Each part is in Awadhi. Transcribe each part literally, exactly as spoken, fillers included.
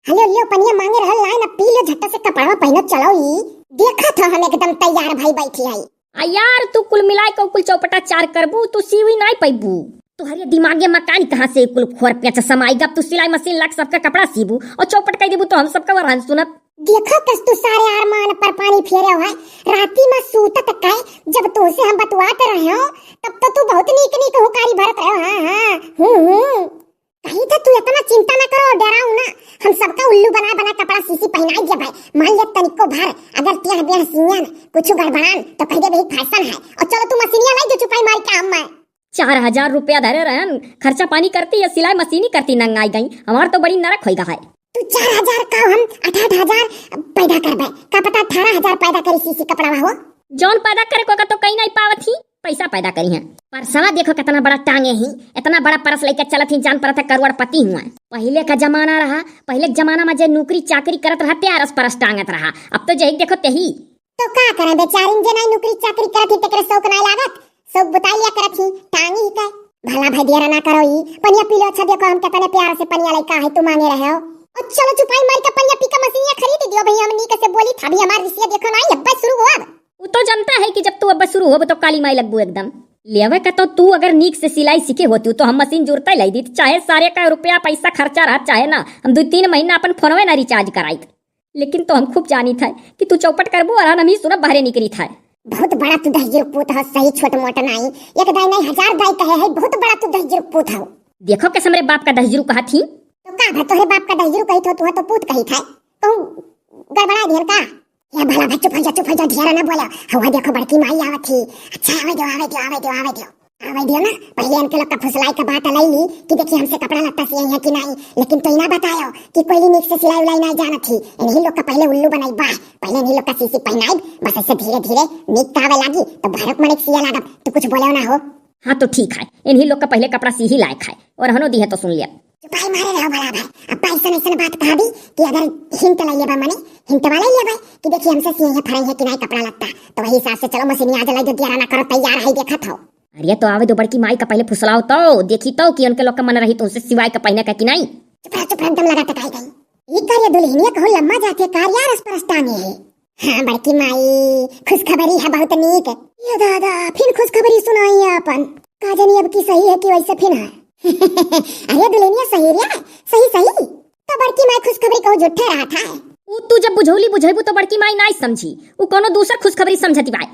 हलो, लियो, पनिया मांगे रहल, लाए ना, पी लियो, झट्टा से कपड़वा पहिनो, चलो ई। देखत ह हम एकदम तैयार भई बैठी हई। आ यार, तू कुल मिलाए के कुल चौपटा चार करबू, तू सीवी नाई पैबू। तोहरे दिमागे में कानी कहाँ से कुल खोर पेच समाई गब, तू सिलाई मशीन लाग सबका कपड़ा सीबू और चौपट कह देबू तो हम सबका वरहन सुनब। देखो कस तू सारे अरमान पर पानी फेरे है। राती में सूतत कै जब तुमसे हम बतुआत रहे हो, तब तो तू बहुत नीक नीक हुकारी भरत रहे हो। हाँ, हाँ, हूँ, हूँ। कहीं तो तू इतना चिंता ना करो, डराओ ना। हम सबका उल्लू बना बना कपड़ा सीसी पहनाई जब है। मान ले तनिको भर अगर तेह बेह सियन कुछ गड़बड़ान तो कह दे भाई फैशन है। और चलो तू मशीनिया लाई जो चुपाई मार के हम मैं। चार हजार रुपया धरे रहन, खर्चा पानी करती या सिलाई मशीनी करती, नंगाई गई। हमार तो बड़ी नरक होइगा है। तू चार हजार का, हम अठारह हजार पैदा करबे, का पता अठारह हजार पैदा करी सीसी कपड़ा हो। जौन पैदा करे को का तो कहीं नहीं पावत ही, पैसा पैदा करी हैं। परसवा देखो कितना बड़ा टांगे ही, इतना बड़ा परस लेके चलत ही, जान परत है करोड़पति हुआ। पहले का जमाना रहा, पहले के जमाना में जे नौकरी चाकरी करत रहा, ते अरस परस टांगत रहा। अब तो जही देखो तेही। तो का करें बेचारिन, जे नहीं नौकरी चाकरी करत ही, तेकरे शौक नहीं लागत, शौक बुताई लिया करत ही, टांगी ही का। भला भाई दियरा ना करो ई, पनिया पी लो। अच्छा देखो हम कितने प्यार से पनिया लेके है, तू मांगे रहे हो। और चलो चुपाई मार के पनिया पी के मशीनिया खरीद दियो भैया, हम नीक से बोली था, अभी हमार रिसिया देखो ना, अब्बे शुरू हुआ। वो तो जानता है कि जब तू अब्बे शुरू हो तो काली माई लगबू एकदम। लेवे का तो तू अगर नीक से सिलाई सीखे होती तो हम मशीन जुड़ता ही लाई दी, चाहे सारे का रुपया पैसा खर्चा रहा, चाहे ना, हम दो तीन महीना अपन फोनवे ना रिचार्ज कराई। लेकिन तो हम खूब जानी था कि तू चौपट करबू और हम ही सुनब बाहरे निकली था। बहुत बड़ा तू दहिजरू पूत हो, सही छोट मोट नाई, एक दाई नहीं हजार दाई कहे है, बहुत बड़ा तू दहिजरू पूत हो। देखो कैसे हमरे बाप का दहिजरू कहा थी। तो का भा तोहरे बाप का दहिजरू कही थो, तुहा तो पूत कही था, कहूँ गड़बड़ा दिहन का? या भला भाई चुप हो जा, चुप हो जा, ढेर ना बोलो। हवा देखो बड़की माई आवत थी। अच्छा आवे दो, आवे दो, आवे दो, आवे दो। आवे दियो ना, पहले इनके लोग का फुसलाई का बात लाई ली कि देखिए हमसे कपड़ा लत्ता सियाई है कि नहीं, लेकिन तो इना बतायो कि कोई नीक से सिलाई उलाई नहीं जानत थी। इन्हीं लोग का पहले उल्लू बनाई बा, पहले इन्हीं लोग का सीसी पहनाई, बस ऐसे धीरे धीरे नीक का आवे लागी तो भरक मनिक सिया लागब। तू कुछ बोले ना हो। हाँ तो ठीक है, इन्हीं लोग का पहले कपड़ा सी ही लायक है और हनो दी है तो सुन लिया। चुपाई मारे रहो भला भाई, अब ऐसन ऐसन बात कहा भी कि अगर हिंट ले लेबा मने हिंट वाला ही लेबा कि देखिए हमसे सिए है फराई है कि नहीं कपड़ा लत्ता, तो वही हिसाब से चलो मशीनिया आज लाई दो, दियरा ना करो, तैयार है देखत हो। अरे तो आवे दो बड़की माई का पहले फुसलाओ तो, देखी तो कि उनके लोग का मन रही तो उनसे सिवाय का पहने का कि नहीं। चुप रह, चुप रह, एकदम लगा टकाई गई। ई का रे दुल्हनिया कहूँ लम्मा जाके कार यार अस परस टांगे है। हाँ बड़की माई, खुशखबरी है बहुत नीक। ये दादा, फिर खुशखबरी सुनाई है अपन। का जानी अब की सही है कि वैसे फिर है। अरे दुल्हनिया सही रे, सही सही। तो बड़की माई खुशखबरी कहूँ झूठे रहा था। ऊ तू जब बुझौली बुझेबू तो बड़की माई नाई समझी, ऊ कोनो दूसर खुशखबरी समझती बाय।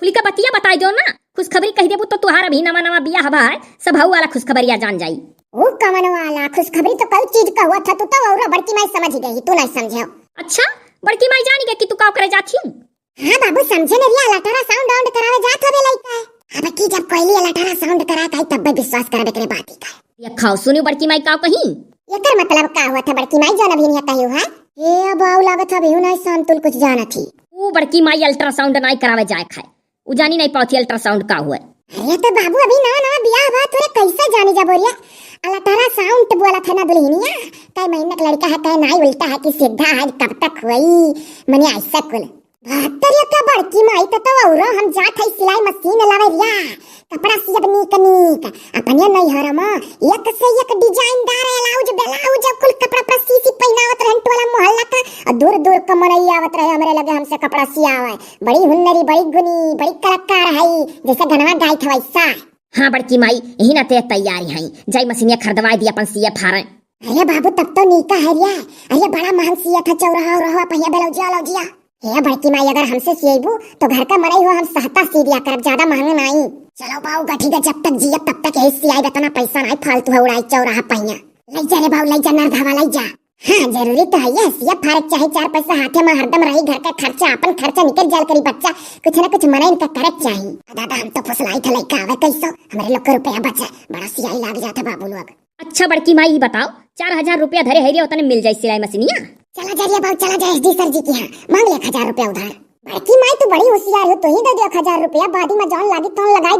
खुली का बतिया बताई दो ना, खुशखबरी कह देबू तो तुहार अभी नवा नवा बियाह भा है, सब हऊ वाला खुशखबरिया जान जाई। ऊ कवन वाला खुशखबरी, तो कई चीज का हुआ था, तू तो और बड़की माई समझ गई, तू नहीं समझे। अच्छा, बड़की माई जानी गई कि तू का करे जाती? हाँ बाबू, समझे नहीं रिया, अल्ट्रासाउंड वाउंड करावे जात हवे लइका। अब की जब कोई अल्ट्रासाउंड करा के आई तब विश्वास करबे करे बात ही का। ये खाओ सुनियो बड़की माई का कही। एकर मतलब का हुआ था बड़की माई जौन अभी नहीं कही हुआ? ए अब आऊ लागत है अभी नहीं शांतुल कुछ जाना थी। वो बड़की माई अल्ट्रासाउंड नहीं करावे जाए खाए, उ जानी नहीं पावत ही अल्ट्रासाउंड का हुआ। अरे तो बाबू अभी नवा नवा बियाह हुआ, तोरे कैसे जानी जा बोरिया? अल्ट्रासाउंड बोला था ना दुल्हनिया, कई महीना का लड़का है, कई नाई उल्टा है कि सीधा है, कब तक हुई, मने ऐसा कुल। बातरिया का बड़की माई तो, तो औरो हम जात है सिलाई मशीन लावे रिया, कपड़ा सियब नीक नीक, अपने नैहर में एक से एक डिजाइनदार ब्लाउज, ब्लाउज, कुल कपड़ा पर सी सी पहनावत रहन टोला मोहल्ला का, और दूर दूर का मनई आवत रहे हमरे लगे हमसे कपड़ा सियावे। बड़ी हुन्नरी, बड़ी गुनी, बड़ी कलाकार है, जैसे गनवा गाइत है वैसा। हाँ बड़की माई, यही ना ते तैयारी है, जाई मशीनिया खरीदवाई दी अपन सिए फारे। अरे बाबू, तब तो नीका है रिया। अरे बड़ा महंग सिया था चौराहा उराहा पहिया ब्लाउजिया उलाउजिया। हे बड़की माई, अगर हमसे सियबू तो घर का मनई हो, हम सहता सी दिया करब, ज्यादा महंगा नाई। चलो बाऊ गठी का जब तक जियब तब तक यही सियाई, इतना पैसा नाई फालतू है उड़ाई चौराहा पहिया। ले जा रे बाऊ, ले जा नरधवा, ले जा। हाँ, जरूरी तो है ये, सिया फारक चाहे चार पैसा हाथे में हरदम रही, घर का खर्चा, अपन खर्चा निकल जाल करी बच्चा, कुछ ना कुछ मना इनका करक चाही। दादा, हम तो फुसलाई थे लइका आवे कैसो, हमरे लोग के रुपया बचे, बड़ा सियाई लाग जाता बाबू लोग। अच्छा बड़की माई, ई बताओ, चार हजार रुपया धरे है रे, उतने मिल जाई सिलाई मशीनिया? चला जा रे बाऊ, चला जा एसडी सर जी के यहाँ, मांग ले एक हजार रुपया उधार। बड़की माई, तू बड़ी होशियार हो, तू ही दे दे एक हजार रुपया, बादी में जौन लागी तौन लगाई,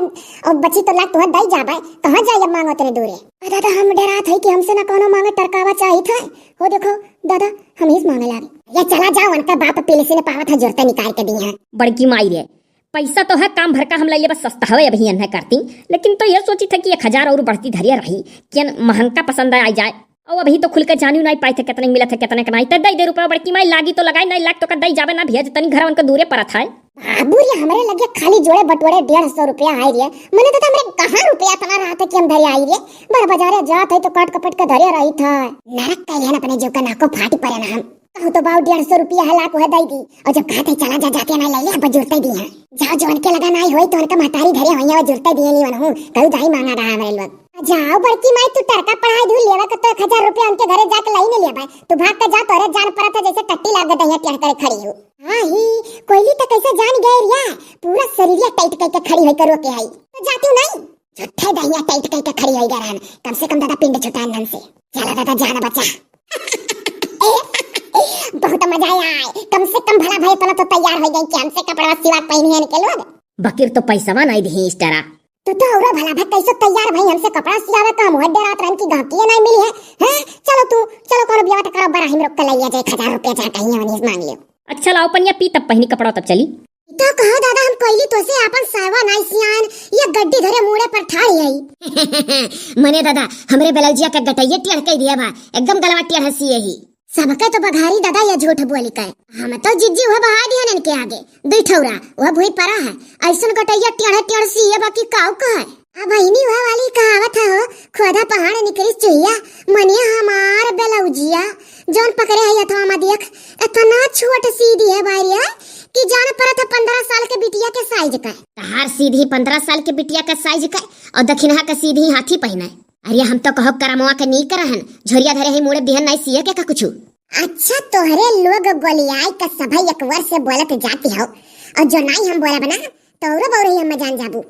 और बची तो लाग तुहे दई जाबे, कहाँ जाई अब मांगो तेरे दूरे। आ दादा, हम डरात है कि हमसे ना कोनो मांगे टरकावा चाहित है। हो देखो दादा, हम ही से मांगे लागे। ये चला जाओ, उनका बाप पीले से ने पावत है, जोरते निकाल के दी है। बड़की माई रे, पैसा तो है काम भर का हम ले लेबे, सस्ता हवे अभी एन्हे करती, लेकिन तो ये सोची था कि एक हजार और बढ़ती धरिया रही, कि महंगा पसंद आई जाए। अउ अबहीं तो खुल के जानिउ नाहीं पाइत है केतने क मिलत है, केतने क नाहीं। त दइ दे रुपया बड़की माई, लागी तो लगाई, नाहीं लाग तो का दइ जाबे ना भेज, तनी घरवन क दूरे परत है। बाबू रे, हमरे लगे खाली जोड़े बटोरे डेढ़ सौ रुपया आइ रे। मने तो हमरे कहाँ रुपया इतना रहत है कि हम धरे आई रे। बड़ बजारे जात है तो काट कपट के धरे रहित है। नरक कइले हन अपने जीव का, नाको फाटी परे ना हम। कहूँ तो बाऊ डेढ़ सौ रुपया है, लाग उहे दइ दी। अउ जब कहत है चला जा, जाते ना ले ले, अब जुरते दिहे। जाओ, जो उनके लगा नाहीं होई तो उनका महतारी धरे होइहैं, वो जुरते दिहे नी वनहू। कहूँ दाई माँगा रहा हमरे लोग। जाओ बड़की माई, तू टरका पढ़ाइ दिहू, लेवा के तो एक हजार रुपया उनके घरे जाके लइ न लेबे। तू भाग के जा, तोरे जान परत है जइसे टट्टी लाग दहिया टेढ़ करे खड़ी हो। हाँ ही, कोइली तो कइसे जान गए रिया, पूरा शरीरिया टाइट कइके खड़ी होइके रोके है। तो जातिउ नाहीं? झूठे दहिया टाइट कइके खड़ी होइगा रहन, कम से कम दादा पिंड छुटान ढंग से। चला दादा, जान बचा। बहुत मजा आया है, कम से कम भला भई इतना तो तैयार होइ गई कि हमसे कपड़ा सिवा पहिनी है इनके लोग। बकिर तो पैसवा नाहीं दिही इस तरह। तू तो औरा भला भा कइसे तैयार भई हमसे कपड़ा सियावे का, हम डेरात रहन कि गहकिये नाहीं मिली है। हैं? चलो तू, चलो कौनो बियाह करो, बड़ा हम रोक के लइया जाए, एक हजार रुपया जा कहीं हमनी से माँग लियो। अच्छा लाओ पनिया पी, तब पहिनी कपड़ा तब चली। तो कहो दादा, हम कोइली तोसे आपन सावा नाहीं सियान, ये गड्डी धरे मूड़े पर ठाड़ी है। मने दादा, हमरे ब्लाउजिया के गटइये टेढ़ कइ दिया बा, एकदम गलवा टेढ़ सिए ही। सबके तो बघारी दादा ये झूठ बोली के। हम तो जिज्जी हुआ बहा दिहन इनके आगे। दुई ठौरा, वह भुई परा है। अइसन गटइया टेढ़े टेढ़ सिए बा कि काऊ कहे। अब बहिनी वह वाली कहावत है हो, खोदा पहाड़ निकरी चुहिया, मनिया हमार ब्लाउजिया, जौन पकड़े है हथवा में देख, इतना छोट सी दिहे बारी है कि जान परत है पन्द्रह साल के बिटिया के साइज का। तहार सीधी पन्द्रह साल के बिटिया के साइज का, अउर दखिनहा के सीधी हाथी पहिने। अरे हम तो कहो करमवा के नीक रहन, झोरिया धरे ही मूड़े दिहन नाहीं सिए के का कुछु। अच्छा तोहरे लोग गोलियाई का सभई एक वर से बोलत जाती हो, अउर जो नाहीं हम बोलब ना, तोरो बउरही हम जान जाबू।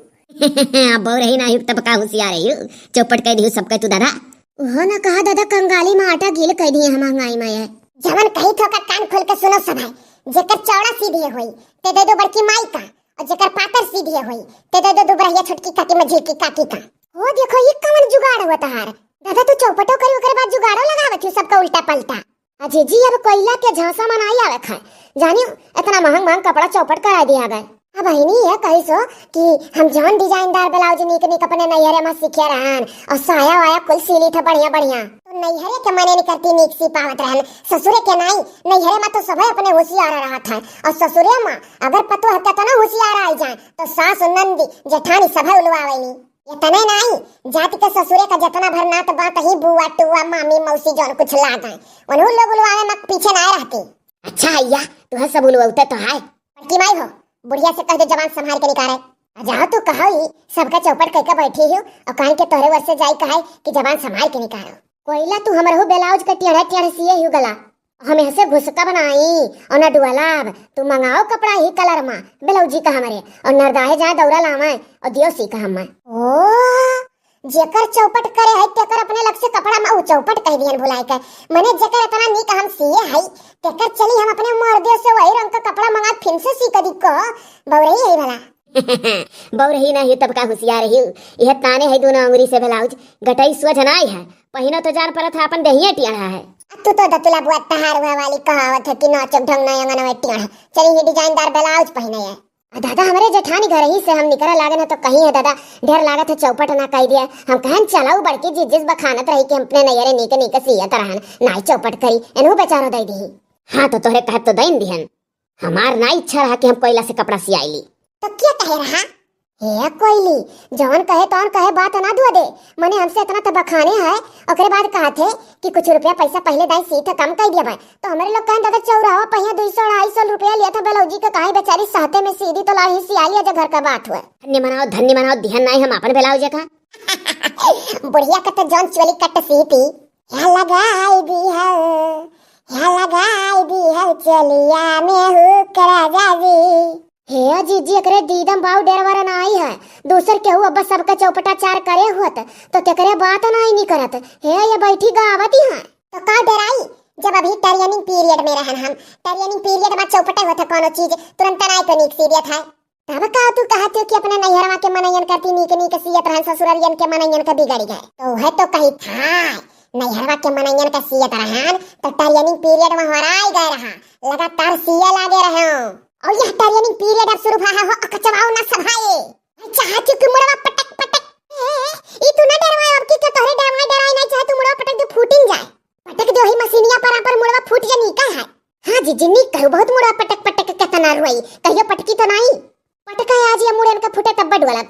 बउरही नाहीं तब का होशियार है यू, चौपट कइ दिहू सबके तू दादा। ओहो ना कहा दादा, कंगाली में आटा गील कइ दिहे हम महंगाई में ये। जवन कही थोका कान खोल के सुनो सभई, जेकर चौड़ा सीधी होई, ते दे दो बड़की माई का, अउर जेकर पातर सीधी होई, ते दे दो दुबरहिया छोटकी काकी में झिलकी काकी का। हो देखो, ये कवन जुगाड़ हुआ तहार? दादा, तू चौपटो करी, ओकरे बाद जुगाड़ो लगावत हूँ सबका उल्टा पलटा। अजी जी, अब कोइला के झांसा में नाहीं आवे खाए, जानियो, इतना महंग महंग कपड़ा चौपट कराइ दिया गए। अब बहिनी ये कही सो कि हम जौन डिजाइनदार ब्लाउज नीक नीक अपने नैहरे में सीखे रहन, अउर साया वाया कुल सीली थे बढ़िया बढ़िया। तो नैहरे के मने नहीं करती नीक सी पावत रहन, ससुरे के नाहीं। नैहरे में तो सभे अपने होशियार रहत है, अउर ससुरे में अगर पतोह केतना होशियार आई जाए, तो सास, नंदी, जेठानी सभे उलवावेनी। इतने नाहीं, जाति के ससुरे का जितना भर नात बात ही बुआ, टुआ, मामी, मौसी जौन कुछ लागे, उन्हू लोग उलवावे में पीछे नाहीं रहती। अच्छा हैया, तुहे सब उलवते तो है। बड़की माई हो, बुढ़िया से कह दे जबान संभाल के निकारे। आ जाओ तू कहो ही, सबका चौपट कह के बैठी हो, अउर कान के तोहरे वर से जाई कहे कि जबान संभाल के निकारो। कोइला तू हमरहू ब्लाउज का टेढ़े टेढ़े सिए ही गला, हम ऐसे घुसका बनाई अउर न डुअलाब। तू मंगाओ कपड़ा ही कलर मा ब्लाउजी का हमरे, अउर नरदाहे जाए दौरा लावे अउर दियो सी का हम्मा। ओ, जेकर चौपट करे है तेकर अपने लग से कपड़ा मा उ चौपट कह दियन भुलाए के। मने जेकर इतना नीक हम सिए है, तेकर चली हम अपने मर्दे से वही रंग का कपड़ा मंगा फिन से सी कदी को। बउरही है भला। बउरही नाहीं तब का होशियार ही। यह ताने है दोनों अंगुरी से ब्लाउज, गटई सोझ नाहीं है। पहिनो तो जान परत है, आपन देहिए टेढ़ा है। आ तू तो दतुला बुआ तहार हुआ वाली कहावत है कि नाचक ढंग ना अंगन में टेढ़ा। चली ही डिजाइनदार ब्लाउज पहिने है। आ दादा, हमरे जेठानी घर ही से हम निकरे लागन है तो कही है, दादा, ढेर लागत है चौपट ना कह दिया। हम कहन चलाऊ बड़की जी जिस बखानत रही कि हम अपने नैहरे नीक नीक सियत रहन, नाहीं चौपट करी, एनहू बेचारो दे दी। हाँ, तो तोहरे कहत तो दैन दिहन, हमार ना इच्छा रहा कि हम कोइला से कपड़ा सियाई ली। तो क्या कहे रहा? हे कोइली, जौन कहे तौन कहे, बात ना दुआ दे। मने हमसे इतना तो बखाने है, ओकरे बाद कहत है कि कुछ रुपया पैसा पहिले दाई सीत कम कर दिया भाई। तो हमरे लोग कहन दादा चौराहा पहिया दुई सौ अढ़ाई सौ रुपया लिया था ब्लाउजी का, काहे बेचारी सहते में सीधी तो लाही सिया लिया जो घर का बात हुआ। धन्य मनाओ, धन्य मनाओ, दिहन नाई हम आपन ब्लाउज का। बुढ़िया का तो जौन चोली कट सीती। या लगाई दी है, या लगाई दी है चलिया में हुक राजा जी। हे जीजी, एकरे दीदम बाऊ डेरवर नाई है, दूसर केहू अब सबके चौपटाचार करे हुअत, तो तेकरे बात नाई निकरत। हे, ये बैठी गावत ही हैं। तो का डेराई, जब अभी training period में रहन हम, training period में चौपटे होत है कोनो चीज, तुरंत नाई तो नीक सी देत है। तब का तू कहत हो कि अपने नैहरवा के मनैयन करती नीक नीक सियत रहन, ससुररियन के मनैयन के बिगड़ गए। तो है तो कही था, नैहरवा के मनैयन के सियत रहन, तो training period में हराई गए रहा, लगातार सिए लागे रहे। और यह training period अब शुरू भा हो, अकचवाओ ना सभाए। चाहती कि मुड़वा पटक पटक ए, ई तू ना डरवाए, अब की तो तोहरे डरवाए, डराए नहीं चाहे, तू मुड़वा पटक दे, फूटिन जाए। पटक दे वही मशीनिया पर, पर मुड़वा फूट जा, नीका है। हाँ जीजी, नीक कहू, बहुत मुड़वा पटक पटक के तना रोई, कहियो पटकी तो नहीं। पटका आज ये मुड़न का फूटे तब डोलब।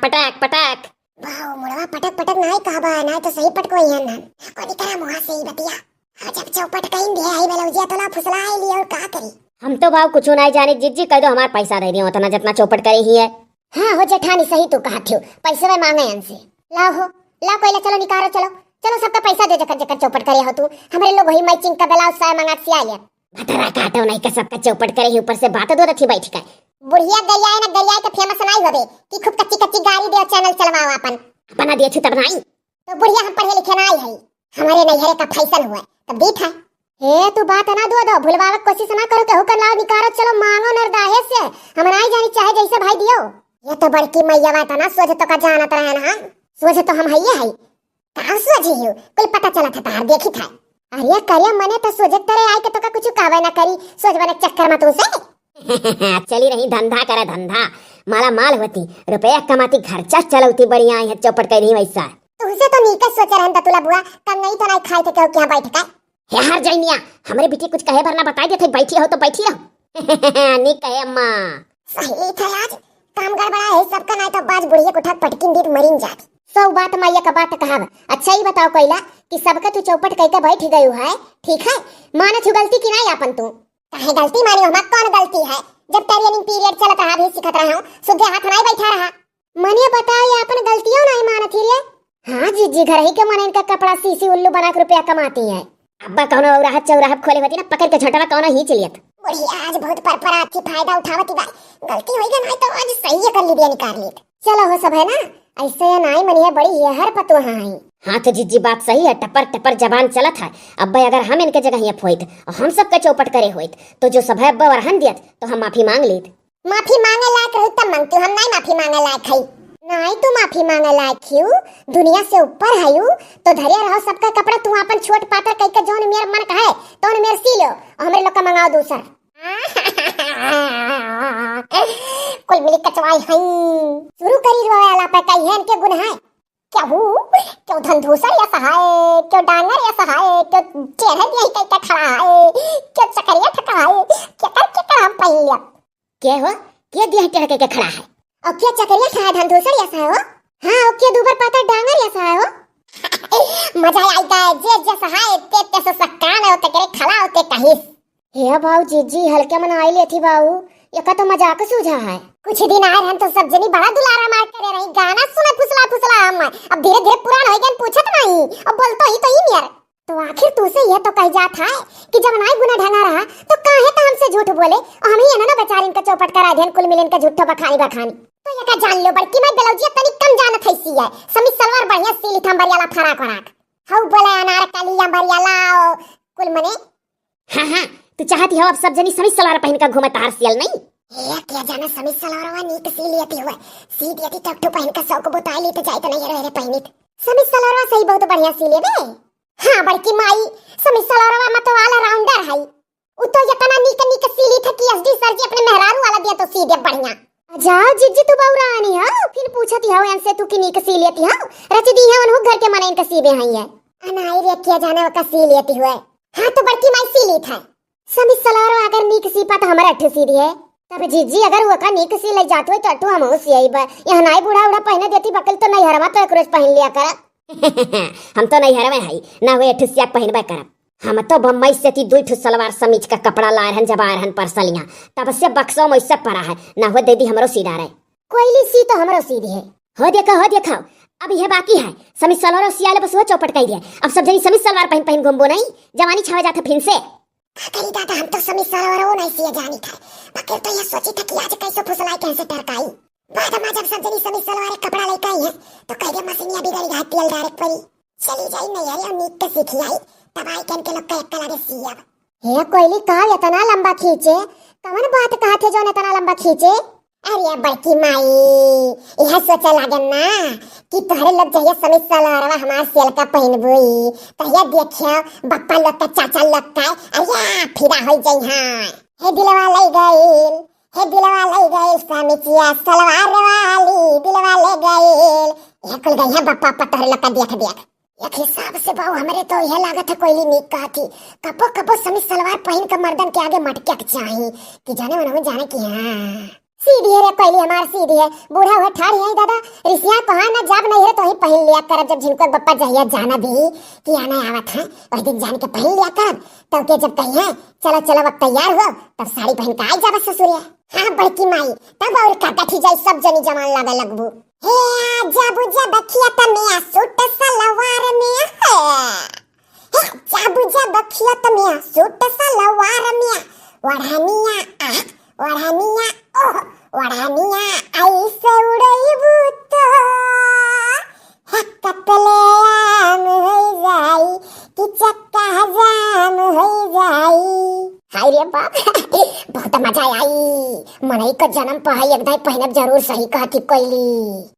पटक, पटक। वाह, मुड़वा पटक पटक नाई कहबा, नाई तो सही पटको ही है ना। कोनी करा मुहा से ही बतिया। हाँ, जब चौपट कहीं दे आई ब्लाउजिया तो ना फुसला आई ली और का करी? हम तो भाव कुछ नाई जानी जीजी, कह दो हमार पैसा दे दियो, उतना जितना चौपट करे ही है। हाँ हो जेठानी, सही तू कहा थियो, पैसे में मांगे इनसे। लाओ हो, लाओ कोयला, चलो निकारो, चलो, चलो सबका पैसा दे, जकर जकर चौपट करे हो तू। हमरे लोग वही मैचिंग का ब्लाउज साया मंगा सिया लिया। भतरा काटो नहीं के सबका चौपट करे ही, ऊपर से बात दो रथी बैठ के। बुढ़िया गरियाए ना गरियाए के फेमस नहीं होबे कि खूब कच्ची कच्ची गारी दे, चैनल चलवाओ अपन। अपना दे छु तब नहीं। तो बुढ़िया हम पढ़े लिखे नहीं है, हमारे नैहरे का फैशन हुआ तब दी था। हे तू बात ना दो दो, भुलवावे के कोशिश ना करो, केहू कर लाओ निकारो, चलो मांगो नरदाहे से, हम नहीं जानी चाहे जैसे भाई दियो। ये तो बड़की मैया बात ना सोझ तो का जानत रहे ना हम, सोझ तो हम हइये है। का सोझी हो? कुल पता चलत है तहार, देखी था। अरे करिया मने तो सोझे तरे आए के तो का कुछ कहबे ना करी, सोझ बने चक्कर में तुमसे। चली रही धंधा करे धंधा, माला माल होती, रुपया कमाती, खर्चा चलौती, बढ़िया है चौपट कह रही वैसा। तुमसे तो नीके सोचे रहन दतुला बुआ, कंगई तो नहीं खाए थे केहू के यहाँ बैठ के। हे हर जैनिया, हमरे बेटी कुछ कहे भर ना बताई देते, बैठी हो तो बैठी रहो। नीक कहे अम्मा। सही थे आज, काम गड़बड़ा है सबका, नहीं तो बाज बुढ़िया के उठा के पटकिन दीत मरिन जात। सौ बात माइया का बात कहब। अच्छा ही बताओ कोयला कि सबका तू चौपट कह के बैठ गयू है, ठीक है? मानत हूँ गलती की नहीं आपन तू? काहे गलती मानी, हमार कौन गलती है? जब ट्रेनिंग पीरियड चलत रहा, अभी सीखत रहा हूँ, सुधे हाथ नहीं बैठा रहा। मनिया बताओ, ये आपन गलतियों नहीं मानत ही रे। हाँ जीजी, घर ही के मन इनका कपड़ा सी सी उल्लू बना के रुपया कमाती है। अब्बा कौनो औराहत चौराहत खोले होती ना, पकड़ के झोंटवा कौनो ही चलियत। बुढ़िया आज बहुत परपरात थी, फायदा उठावती बाई। गलती होई गई ना तो आज सही कर ली दिया, निकाल ली। चलो हो सब है ना, ऐसे या नाई मनिया बड़ी हेहर पतोहा है। हाँ तो जीजी बात सही है, टपर टपर जबान चलत है। अब्बा अगर हम इनके जगह ये फोइत और हम सबके चौपट करे होइत तो जो सब है अब्बा वरहन दियत तो हम माफी मांग लेत। माफी मांगे लायक रहू तब मांगती, हम नहीं माफी मांगे लायक है। नहीं तू माफी मांगे लायक हियू, दुनिया से ऊपर हयू, तो धरिया रहो सबका कपड़ा, तू अपन छोट पातर कह के जौन मेर मन कहे तौन मेर सी लो और हमरे लोग का मंगाओ दूसर। कुल मिली कचवाई हई। शुरू करी रोए वाला पे कही है इनके गुण है। क्यों, क्यों धनधूसर यस है, क्यों डांगर यस है, क्यों चेहरे यही कह के खड़ा है, क्यों चकरिया ठका है, केकर केकर हम पहन लिया। के हो? के दिया टेढ़ के, के खड़ा है? और के चकरिया ठा है, धनधूसर यस है हो? हाँ, और के दूबर पातर डांगर यस है हो? मजा आई गए, जे जस है, ते ते से सक्कान है, ते करे खड़ा होते कहिस। हे बाऊ जीजी, हल्के मन आई लेथी बाऊ, एका तो मजाक सूझा है। कुछ दिन आए रहन तो सब जनी बड़ा दुलारा मार करे रही, गाना सुना फुसला फुसला हम। अब धीरे धीरे पुरान हो गए, पूछत नहीं, अब बोलतो ही तो ही नियर। तो आखिर तू से यह तो कह जात है कि जब नाई गुना ढंगा रहा तो काहे तो हमसे झूठ बोले और हम ही ना बेचारिन का चौपट करा देन, कुल मिलिन का झूठो बखानी बखानी। तो ये का जान लो बड़की माई, ब्लाउजिया तनी कम जानत है सी है, समीज सलवार बढ़िया सी ली थम बरियाला फराक वराक। हऊ बोले अनारकली या बरियाला ओ, कुल मने। हाँ हाँ, तू चाहती हो अब सब जनी समीज सलवार पहन का घूमे तहार सियल नहीं? ये क्या जाने समीज सलवारवा नीक सी लियती हुए, सी दियती तो ठू पहन का सौक बुताई ली तो जाई तो नहीं रे पहनित। समीज सलवारवा सही बहुत बढ़िया सी लेबे। हाँ बड़की माई, समीज सलवारवा में तो ऑल राउंडर है। उ तो इतना नीक नीक सी ली था कि एसडी सर जी अपने मेहरारू वाला दिया तो सी दे बढ़िया। जाओ जिज्जी तू बौरानी हो, फिर पूछती हो इनसे तू कि नीक सी लेती हो, रच दी है उन्हों घर के मनइन का सीबे हैं ये। अनाई रे क्या जाने ओका सी लेती हुए। हाँ तो बड़की माई सी ली था। समीज सलवारो अगर नीक सीपा तो हमारा अठू सी दिए। तब जीजी अगर वो का नीक सी ले जात हुए तो अठू हम सी आई बा। यहाँ नाई बूढ़ा उड़ा पहने देती बकल तो नहीं हरवा तो एक रोज पहन लिया कर। हम तो नहीं हरवे हई, ना हुए अठू सिया पहनबे करब। हम तो बम्बई से ती दुई ठू सलवार समीज का कपड़ा लाए रहन, जब आए रहन परसलिया, तब से बक्सों में इससे पड़ा है, ना हुए दे दी हमरो सी डारे। कोयली सी तो हमरो सी दी है। हो देखो, हो देखो, अब यह बाकी है, समीज सलवारो सियाले बस वो चौपट कह दिए। अब सब जनी समीज सलवार पहन पहन घूमबो नहीं, जवानी छावे जाता फिन से। का करी दादा, हम तो समीज सलवारो नहीं सिया जानी था, बकर तो यह सोची था कि आज कैसे फुसलाई कैसे टरकाई। बाद में जब सब जनी समीज सलवार कपड़ा लेके आई है, तो कह दे मशीनिया बिगड़ गया, तेल डायरेक्ट पड़ी। चली जाई नैहरे और नीक के सीखी आई, तब आई कन के लोग का एक कला रे सीयब। हे कोयली का इतना लंबा खींचे, कवन बात कहा थे जौन इतना लंबा खींचे? अरे बड़की माई, यह सोचे लागन ना कि तोहरे लोग जहिया समीज सलवारवा हमार सेल का पहनबुई, तहिया देखियो बप्पा लोग का चाचा लोग का, अरे फिदा हो जाई हाँ। हे दिलवा ले गइल, हे दिलवा ले गइल समिचिया सलवार वाली, दिलवा ले गइल। ये कुल गई है बप्पा पतोहरे लोग का देख देख। एक हिसाब से बाऊ हमरे तो यह लागत है कोइली नीक कहत ही। कबो कबो समीज सलवार पहिन के मर्दन के आगे मटके के चाही कि जाने उन्होंने जाने कि हाँ। सीधी है रे कोइली हमार, सीधी है। बूढ़ा हुआ ठाढ़ी है दादा, रिसिया कहाँ ना जाब नहीं है तो ही पहिन लिया करब, जब झिनको बप्पा जहिया जाना भी कि आना आवत है, वही दिन जान के पहिन लिया करब। तब के जब कही है चलो चलो अब तैयार हो, तब साड़ी पहिन के आई जाब ससुरिया। हाँ बड़की माई, तब और का गठी जाई, सब जनी जवान लागे लगबू। हे जाबू जब खेत में सूट सलवार में, हे जाबू जब खेत में सूट सलवार में, ओढ़निया आ ओढ़निया ओह ओढ़निया ऐसे उड़ैबू तो हकतले आम हो जाई कि चक्का जाम हो जाई। हाय रे बाप, बहुत मजा आई। मनई का जन्म पर है, एक दाई पहिनब जरूर, सही कहती कोइली।